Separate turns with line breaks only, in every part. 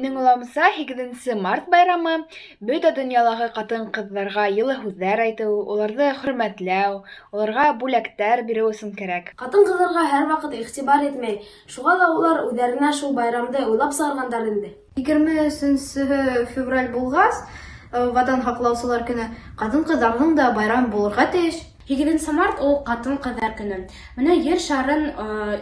Минең уйлауымса, 8 март байрамы бөтә донъялағы ҡатын-ҡыҙҙарға йылы һүҙҙәр әйтеү, уларҙы хөрмәтләү, уларға бүләктәр биреү өсөн кәрәк.
Ҡатын-ҡыҙҙарға һәр ваҡыт иғтибар етмәй, шуға ла улар үҙҙәренә шул байрамды уйлап сығарғандар инде.
23 февраль булғас, Ватан һаҡлаусылар көнө, ҡатын-ҡыҙҙарҙың да байрам булырға тейеш.
8 март ул ҡатын-ҡыҙҙар көнө. Менә ер шарын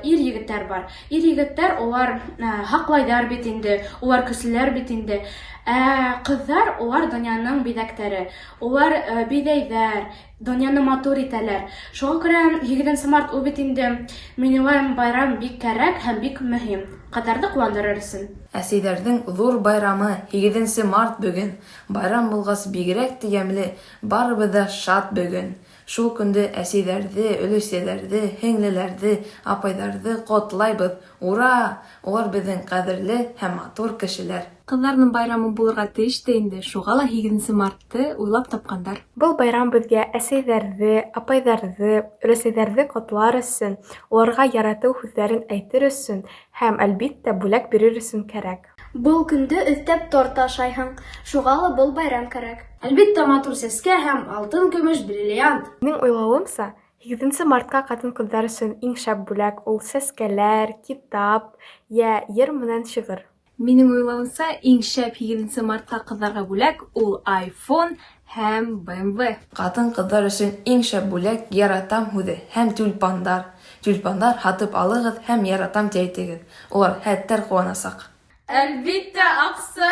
ир-егеттәр бар. Ир-егеттәр улар һаҡлайҙар бит инде, улар көслөләр бит инде. Ә ҡыҙҙар улар донъяның биҙәктәре. Улар биҙәйҙәр, донъяны матур итәләр. Шуға күрә 8 март ул бит инде, мин уйлайым, байрам бик кәрәк һәм бик мөһим. Ҡыҙҙарҙы ҡыуандырыр өсөн.
Әсәйҙәрҙең ҙур байрамы 8 март бөгөн. Байрам булғас бигерәк тә йәмле, барыбыҙ ҙа шат бөгөн. Шул көндө әсәйҙәрҙе, өләсәйҙәрҙе, һеңлеләрҙе, апайҙарҙы ҡотлайбыҙ. Ура! Улар беҙҙең ҡәҙерле һәм матур кешеләр.
Ҡыҙҙарҙың байрамы булырға тейеш тә инде, шуға ла 8 мартты уйлап тапҡандар.
Был байрам беҙгә әсәйҙәрҙе, апайҙарҙы, өләсәйҙәрҙе ҡотлар өсөн, уларға яратыу һүҙҙәрен әйтер өсөн һәм, әлбиттә, бүләк бирер өсөн кәрәк.
Был көндө өҫтәп торт ашайһың, шуға ла был байрам кәрәк.
Әлбиттә, матур сәскә һәм алтын, көмөш, бриллиант.
Минең уйлауымса, 8 мартҡа ҡатын-ҡыҙҙар өсөн иң шәп бүләк ул сәскәләр, китап, йә йыр менән шиғыр.
Минең уйлауымса, иң шәп 8 мартҡа ҡыҙҙарға бүләк ул iPhone һәм BMW.
Ҡатын-ҡыҙҙар өсөн иң шәп бүләк яратам һүҙе һәм тюльпандар. Тюльпандар һатып алығыҙ һәм яратам тип әйтегеҙ. Улар хәтәр ҡыуанасаҡ.
Әлбиттә, аҡса.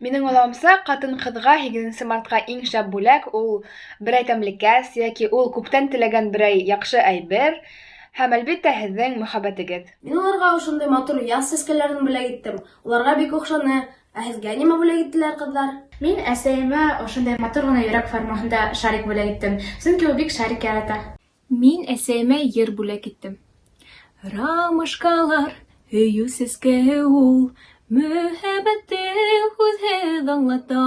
Минең уйлауымса, ҡатын-ҡыҙға 8 мартҡа иң шәп бүләк ул берәй тәмлекәс йәки ул күптән теләгән берәй яҡшы әйбер һәм, әлбиттә, һеҙҙең мөхәббәтегеҙ.
Мин уларға ошондай матур яҙ сәскәләрен бүләк иттем. Уларға бик оҡшаны. Ә һеҙгә нимә бүләк иттеләр, ҡыҙҙар?
Мин әсәйемә ошондай матур ғына йөрәк формаһында шарик бүләк иттем, сөнки ул бик шарик ярата.
Мин әсәйемә йыр бүләк иттем. Ромашкалар һөйөү сәскәһе ул, мөхәббәтте һүҙһеҙ аңлата.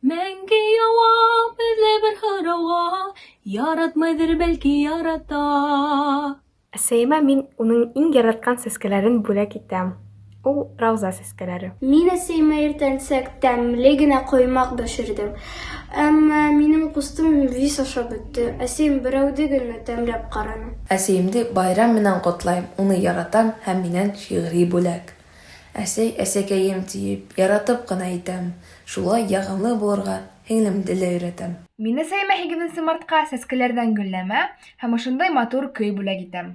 Мәңге яуап эҙләй бер һорауға, яратмайҙыр, бәлки ярата.
Әсәйемә мин уның иң яратҡан сәскәләрен бүләк итәм. Ул рауза сәскәләре.
Мин әсәйемә иртәнсәк тәмле генә ҡоймаҡ бешерҙем. Әммә минең ҡустым вис ашап бөттө. Әсәйем берәүҙе генә тәмләп ҡараны.
Әсәйемде байрам менән ҡотлайым, уны яратам һәм минән шиғри бүләк. Әсәй, әсәкәйем тиеп, яратып ҡына әйтәм. Шулай яғымлы булырға һеңлемде лә өйрәтәм.
Мин әсәйемә 8 мартҡа сәскәләрҙән гөлләмә һәм ошондай матур көй бүләк итәм.